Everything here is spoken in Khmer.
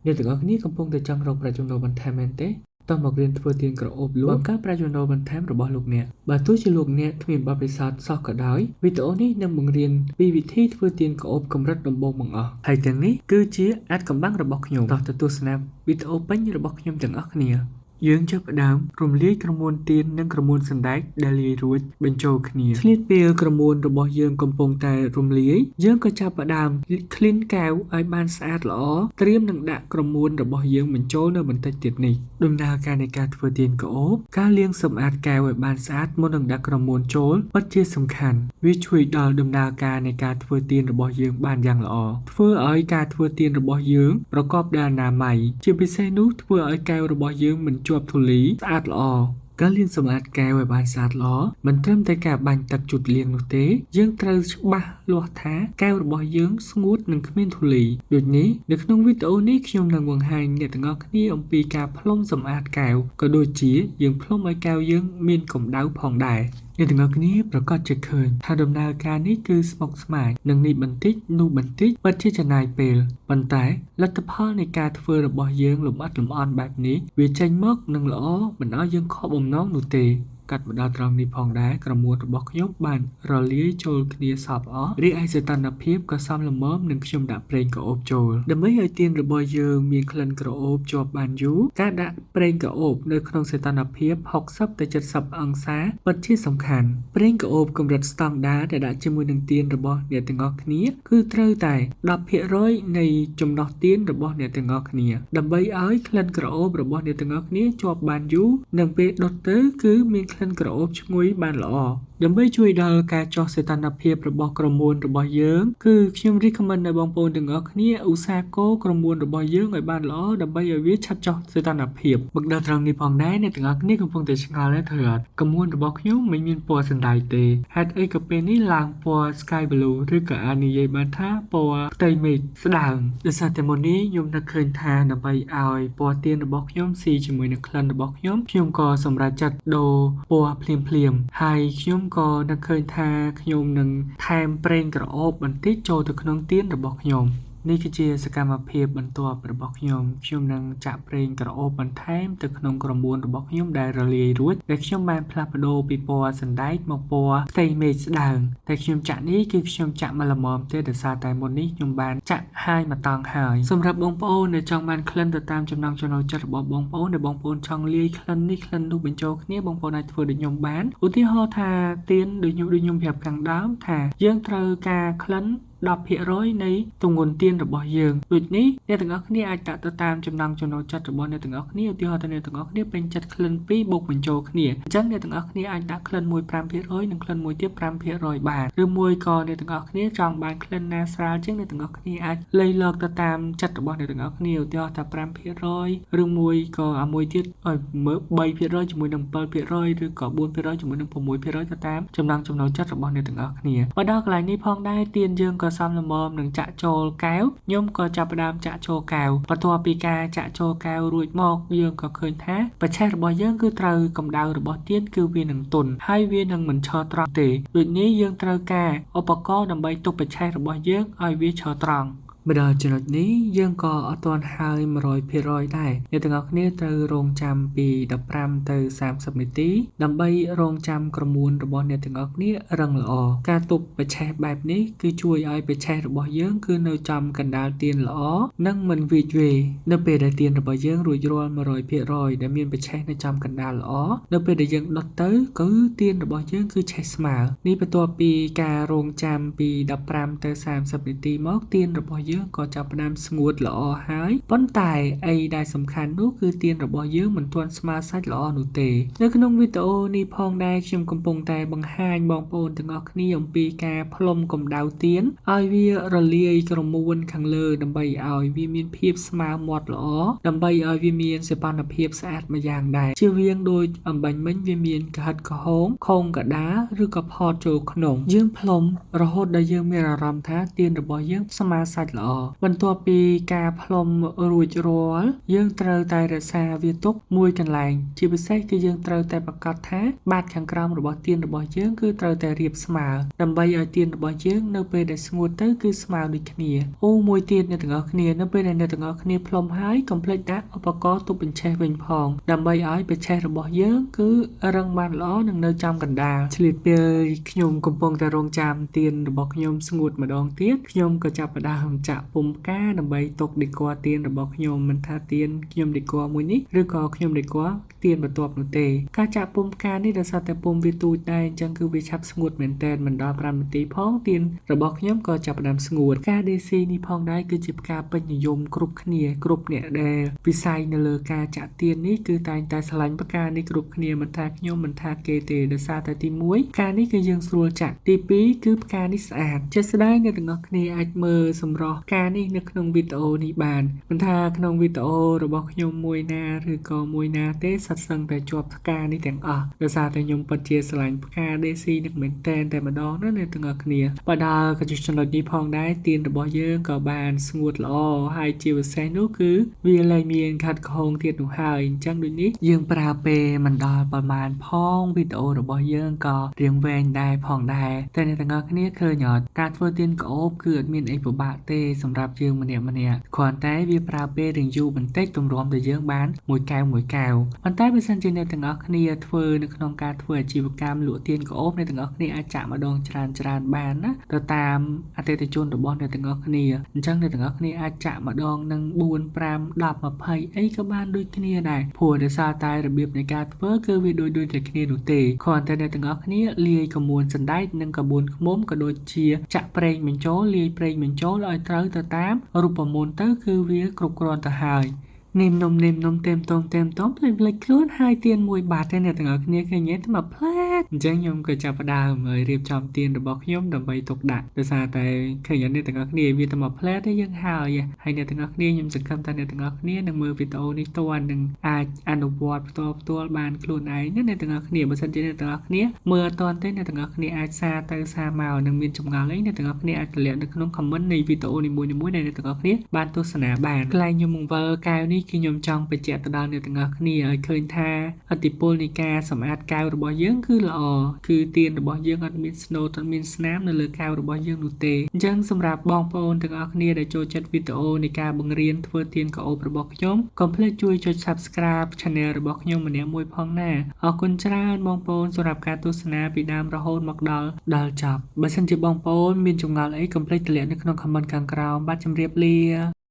អ្នកទាំងអស់គ្នាកំពុងតែចង់រកប្រាក់ចំណូលបន្ថែមមែនទេតោះមករៀនធ្វើទៀនក្រអូបលក់បង្កើតប្រាក់ចំណូលបន្ថែមរបស់លោកអ្នកបើទោះជាលោកអ្នកគ្មានបទពិសោធន៍សោះក៏ដោយវីដេអូនេះនឹងបង្រៀនពីវិធីធ្វើទៀនក្រអូបកម្រិតដំបូងបង្អស់ហើយទាំងនេះគឺជាអាថ៌កំបាំងរបស់ខ្ញុំតោះទៅទស្សនាវីដេអូពេញរបស់ខ្ញុំទាំងអស់គ្នាយើងចាប់ផ្ដើមរំលាយក្រមួនទៀននិងក្រមួនសណ្តែកដែលលាយរួចបញ្ចូលគ្នាឆ្លៀតពេលក្រមួនរបស់យើងកំពុងតែរំលាយយើងក៏ចាប់ផ្ដើម clean កែវឲ្យបានស្អាតល្អត្រៀមនឹងដាក់ក្រមួនរបស់យើងបញ្ចូលនៅបន្តិចទៀតនេះដំណើរការនៃការធ្វើទៀនក្រអូបការលាងសម្អាតកែវឲ្យបានស្អាតមុននឹងដាក់ក្រមួនចូលពិតជាសំខាន់វាជួយដល់ដំណើរការនៃការធ្វើទៀនរបស់យើងបានយ៉ាងល្អធ្វើឲ្យការធ្វើទៀនរបស់យើងប្រកបដោយអនាម័យជាពិសេសនោះធ្វើឲ្យកែវរបស់យើងមិនជាប់ធូលីស្អាតល្អការលាងសម្អាតកែវឲ្យបានស្អាតល្អមិនត្រឹមតែការបាញ់ទឹកជូតលាងនោះទេយើងត្រូវច្បាស់លាស់ថាកែវរបស់យើងស្ងួតនិងគ្មានធូលីដូចនេះនៅក្នុងវីដេអូនេះខ្ញុំនឹងបង្ហាញអ្នកទាំងអស់គ្នាអំពីការផ្លុំសម្អាតកែវក៏ដូចជាយើងផ្លុំឲ្យកែវយើងមានកម្ដៅផងដែរអ្នកទាំងអស់គ្នាប្រកាសជាឃើញថាដំណើរការនេះគឺស្មុគស្មាញនិងនេះបន្តិចនោះបន្តិចពិតជាចំណាយពេលប៉ុន្តែលទ្ធផលនៃការធ្វើរបស់យើងលម្អិតលម្អន់បែបនេះវាចេញមកនឹងល្អមិនឲ្យយើងខកបំណងនោះទេកាត់មកដល់ត្រង់នេះផងដែរក្រមួនរបស់ខ្ញុំបានរលាយចូលគ្នាសព្វអស់រីឯសីតុណ្ហភាពក៏សមល្មមនឹងខ្ញុំដាក់ប្រេងក្រអូបចូលដើម្បីឲ្យទៀនរបស់យើងមានក្លិនក្រអូបជាប់បានយូរការដាក់ប្រេងក្រអូបនៅក្នុងសីតុណ្ហភាព60ទៅ70អង្សាពិតជាសំខាន់ប្រេងក្រអូបកម្រិតស្តង់ដារដែលដាក់ជាមួយនឹងទៀនរបស់អ្នកទាំងអស់គ្នាគឺត្រូវតែ10%នៃចំណុះទៀនរបស់អ្នកទាំងអស់គ្នាដើម្បីឲ្យក្លិនក្រអូបរបស់អ្នកទាំងអស់គ្នាជាប់បានយូរនិងពេលដុតទៅគឺមានក្លិនក្រអូបឈ្ងុយបានល្អដើម្បីជួយដល់ការចុះសីតុណ្ហភាពរបស់ក្រមួនរបស់យើងគឺខ្ញុំ recommend ឲ្យបងប្អូនទាំងអស់គ្នាឧស្សាហ៍កូរក្រមួនរបស់យើងឲ្យបានល្អដើម្បីឲ្យវាឆាប់ចុះសីតុណ្ហភាពមកដល់ត្រង់នេះផងដែរអ្នកទាំងអស់គ្នាកំពុងតែឆ្ងល់ដែរត្រូវអត់ក្រមួនរបស់ខ្ញុំមិនមានពណ៌សណ្តែកទេហេតុអីក៏ពេលនេះឡើងពណ៌ sky blue ឬក៏អាចនិយាយបានថាពណ៌ផ្ទៃមេឃស្ដើងដោយសារតែមុននេះខ្ញុំនឹកឃើញថាដើម្បីឲ្យពណ៌ទៀនរបស់ខ្ញុំស៊ីជាមួយនឹងក្លិនរបស់ខ្ញុំខ្ញុំក៏សម្រេចចិត្តដូរពណ៌ភ្លាមភ្លាមៗហើយខ្ញុំក៏នឹកឃើញថាខ្ញុំនឹងថែមប្រេងក្រអូបបន្តិចចូលទៅក្នុងទៀនរបស់ខ្ញុំនេះគឺជាសកម្មភាពបន្ទាប់របស់ខ្ញុំខ្ញុំនឹងចាក់ប្រេងក្រអូបបន្ថែមទៅក្នុងក្រមួនរបស់ខ្ញុំដែលរលាយរួចដែលខ្ញុំបានផ្លាស់ប្ដូរពីពណ៌សណ្តែកមកពណ៌ផ្ទៃមេឃស្ដើងតែខ្ញុំចាក់នេះគឺខ្ញុំចាក់មកល្មមទេដោយសារតែមុននេះខ្ញុំបានចាក់ហើយមកតង់ហើយសម្រាប់បងប្អូនដែលចង់បានក្លិនទៅតាមចំណង់ចំណូលចិត្តរបស់បងប្អូនដែលបងប្អូនចង់លាយក្លិននេះក្លិននោះបញ្ចូលគ្នាបងប្អូនអាចធ្វើដូចខ្ញុំបានឧទាហរណ៍ថាទៀនដូចខ្ញុំប្រាប់ខាងដើមថាយើងត្រូវការក្លិន10%នៃទម្ងន់ទៀនរបស់យើងដូចនេះអ្នកទាំងអស់គ្នាអាចដាក់ទៅតាមចំណង់ចំណូលចិត្តរបស់អ្នកទាំងអស់គ្នាឧទាហរណ៍ថាអ្នកទាំងអស់គ្នាពេញចិត្តក្លិន2បូកបញ្ចូលគ្នាអញ្ចឹងអ្នកទាំងអស់គ្នាអាចដាក់ក្លិនមួយ5%និងក្លិនមួយទៀត5%បានឬមួយក៏អ្នកទាំងអស់គ្នាចង់បានក្លិនណាស្រាលជាងអ្នកទាំងអស់គ្នាអាចលៃលកទៅតាមចិត្តរបស់អ្នកទាំងអស់គ្នាឧទាហរណ៍ថា5%ឬមួយក៏អាមួយទៀតឲ្យមើល3%ជាមួយនឹង7%ឬក៏4%ជាមួយនឹង6%ទៅតាមចំណង់ចំណូលចិត្តរបស់អ្នកទាំងអស់គ្នាមកដល់កន្លែងនេះផងដែរទៀនយើងក៏សមល្មមនឹងចាក់ចូលកែវខ្ញុំក៏ចាប់ផ្ដើមចាក់ចូលកែវបន្ទាប់ពីការចាក់ចូលកែវរួចមកយើងក៏ឃើញថាប្រឆេះរបស់យើងគឺត្រូវកម្ដៅរបស់ទៀនគឺវានឹងទន់ហើយវានឹងមិនឈរត្រង់ទេដូចនេះយើងត្រូវការឧបករណ៍ដើម្បីទប់ប្រឆេះរបស់យើងឲ្យវាឈរត្រង់មកដល់ចំណុចនេះយើងក៏អត់ទាន់ហើយ100%ដែរអ្នកទាំងអស់គ្នាត្រូវរងចាំពី15ទៅ30នាទីដើម្បីរងចាំក្រមួនរបស់អ្នកទាំងអស់គ្នារឹងល្អការទប់ប្រឆេះបែបនេះគឺជួយឲ្យប្រឆេះរបស់យើងគឺនៅចំកណ្ដាលទៀនល្អនិងមិនវីចវេនៅពេលដែលទៀនរបស់យើងរួចរាល់100%ដែលមានប្រឆេះនៅចំកណ្ដាលល្អនៅពេលដែលយើងដុតទៅគឺទៀនរបស់យើងគឺឆេះស្មើនេះបន្ទាប់ពីការរងចាំពី15ទៅ30នាទីមកទៀនរបស់យើងក៏ចាប់ផ្ដើមស្ងួតល្អហើយប៉ុន្តែអីដែលសំខាន់នោះគឺទៀនរបស់យើងមិនទាន់ស្មើសាច់ល្អនោះទេនៅក្នុងវីដេអូនេះផងដែរខ្ញុំកំពុងតែបង្ហាញបងប្អូនទាំងអស់គ្នាអំពីការផ្លុំកម្ដៅទៀនឲ្យវារលាយក្រមួនខាងលើដើម្បីឲ្យវាមានភាពស្មើមាត់ល្អដើម្បីឲ្យវាមានសីតុណ្ហភាពស្អាតម្យ៉ាងដែរជៀសវាងដូចអំបញ្ញមិញវាមានកហិតក្រហមខងកដាឬក៏ផតចូលក្នុងយើងផ្លុំរហូតដល់យើងមានអារម្មណ៍ថាទៀនរបស់យើងស្មើសាច់ល្អ ល្អបន្ទាប់ពីការផ្លុំរួចរាល់យើងត្រូវតែរក្សាវាទុកមួយកន្លែងជាពិសេសគឺយើងត្រូវតែប្រាកដថាបាតខាងក្រោមរបស់ទៀនរបស់យើងគឺត្រូវតែរាបស្មើដើម្បីឲ្យទៀនរបស់យើងនៅពេលដែលស្ងួតទៅគឺស្មើដូចគ្នាអូមួយទៀតអ្នកទាំងអស់គ្នានៅពេលដែលអ្នកទាំងអស់គ្នាផ្លុំហើយកុំភ្លេចដាក់ឧបករណ៍ទប់បញ្ឆេះវិញផងដើម្បីឲ្យបញ្ឆេះរបស់យើងគឺរឹងបានល្អនិងនៅចំកណ្ដាលឆ្លៀតពេលខ្ញុំកំពុងតែរងចាំទៀនរបស់ខ្ញុំស្ងួតម្ដងទៀតខ្ញុំក៏ចាប់ផ្ដើមចាក់ពុម្ពផ្កាដើម្បីទុក decor ទៀនរបស់ខ្ញុំមិនថាទៀនខ្ញុំ decor មួយនេះឬក៏ខ្ញុំ decor ទៀនបន្ទាប់នោះទេការចាក់ពុម្ពផ្កានេះដោយសារតែពុម្ពវាទូចដែរអញ្ចឹងគឺវាឆាប់ស្ងួតមែនទែនមិនដល់5នាទីផងទៀនរបស់ខ្ញុំក៏ចាប់ផ្ដើមស្ងួតផ្កា Daisy នេះផងដែរគឺជាផ្កាពេញនិយមគ្រប់គ្នាគ្រប់អ្នកដែលវិស័យនៅលើការចាក់ទៀននេះគឺតែងតែស្រឡាញ់ផ្កានេះគ្រប់គ្នាមិនថាខ្ញុំមិនថាគេទេដោយសារតែទី1ផ្កានេះគឺយើងស្រួលចាក់ទី2គឺផ្កានេះស្អាតជាក់ស្ដែងអ្នកទាំងអស់គ្នាអាចមើលសម្រស់ផ្កានេះនៅក្នុងវីដេអូនេះបានមិនថាក្នុងវីដេអូរបស់ខ្ញុំមួយណាឬក៏មួយណាទេសិតសឹងតែជាប់ផ្កានេះទាំងអស់ដោយសារតែខ្ញុំពិតជាស្រឡាញ់ផ្កា Daisy នឹងមែនតែនតែម្ដងណាអ្នកទាំងអស់គ្នាបើដល់កចំណុចនេះផងដែរទៀនរបស់យើងក៏បានស្ងួតល្អហើយជាពិសេសនោះគឺវាលែងមានខាត់ខងទៀតនោះហើយអញ្ចឹងដូចនេះយើងប្រើពេលមិនដល់ប្រហែលផងវីដេអូរបស់យើងក៏រៀងវែងដែរផងដែរតែអ្នកទាំងអស់គ្នាឃើញអត់ការធ្វើទៀនក្រអូបគឺអត់មានអីពិបាកទេសម្រាប់យើងម្នាក់ម្នាក់គ្រាន់តែវាប្រើពេលរៀងយូរបន្តិចទម្រាំតែយើងបានមួយកែវមួយកែវប៉ុន្តែបើសិនជាអ្នកទាំងអស់គ្នាធ្វើនៅក្នុងការធ្វើអាជីវកម្មលក់ទៀនក្រអូបអ្នកទាំងអស់គ្នាអាចចាក់ម្ដងច្រើនច្រើនបានណាទៅតាមអតិថិជនរបស់អ្នកទាំងអស់គ្នាអញ្ចឹងអ្នកទាំងអស់គ្នាអាចចាក់ម្ដងនឹង4 5 10 20អីក៏បានដូចគ្នាដែរព្រោះដោយសារតែរបៀបនៃការធ្វើគឺវាដូចដូចតែគ្នានោះទេគ្រាន់តែអ្នកទាំងអស់គ្នាលាយក្មួនសណ្ដែកនិងក្បួនឃ្មុំក៏ដូចជាចាក់ប្រេងបញ្ចូលលាយប្រេងបញ្ចូលឲ្យត្រូវទៅតាមរូបមន្តទៅគឺវាគ្រប់គ្រាន់ទៅហើយនេមនំនេមនំเต็มតមเต็มតមភ្លេចភ្លេចខ្លួនហើយទៀនមួយបាតទេអ្នកទាំងអស់គ្នាឃើញទេមកផ្លែតអញ្ចឹងខ្ញុំក៏ចាប់ផ្ដើមរៀបចំទៀនរបស់ខ្ញុំដើម្បីទុកដាក់ដោយសារតែឃើញអ្នកទាំងអស់គ្នាវាតែមកផ្លែតទេយើងហើយហើយអ្នកទាំងអស់គ្នាខ្ញុំសង្ឃឹមថាអ្នកទាំងអស់គ្នានឹងមើលវីដេអូនេះទាន់នឹងអាចអនុវត្តផ្ទាល់ផ្ទាល់បានខ្លួនឯងណាអ្នកទាំងអស់គ្នាបើសិនជាអ្នកទាំងអស់គ្នាមើលអត់ទាន់ទេអ្នកទាំងអស់គ្នាអាចសារទៅសារមកនឹងមានចម្ងល់អីអ្នកទាំងអស់គ្នាអាចទម្លាក់នៅក្នុង comment នៃវីដេអូនីមួយៗដែលអ្នកទាំងអស់គ្នាបានទស្សនាបានកន្លែងខ្ញុំបង្វិលកែវនេះគឺខ្ញុំចង់បញ្ជាក់ទៅដល់អ្នកទាំងអស់គ្នាឲ្យឃើញថាឥទ្ធិពលនៃការសម្អាតកែវរបស់យើងគឺល្អគឺទៀនរបស់យើងអត់មានស្នូតអត់មានស្នាមនៅលើកែវរបស់យើងនោះទេអញ្ចឹងសម្រាប់បងប្អូនទាំងអស់គ្នាដែលចូលចិត្តវីដេអូនៃការបង្រៀនធ្វើទៀនក្រអូបរបស់ខ្ញុំកុំភ្លេចជួយចុច Subscribe Channel របស់ខ្ញុំម្នាក់មួយផងណាអរគុណច្រើនបងប្អូនសម្រាប់ការទស្សនាពីដើមរហូតមកដល់ដល់ចប់បើសិនជាបងប្អូនមានចម្ងល់អីកុំភ្លេចទម្លាក់នៅក្នុង comment ខាងក្រោមបាទជម្រាបលា។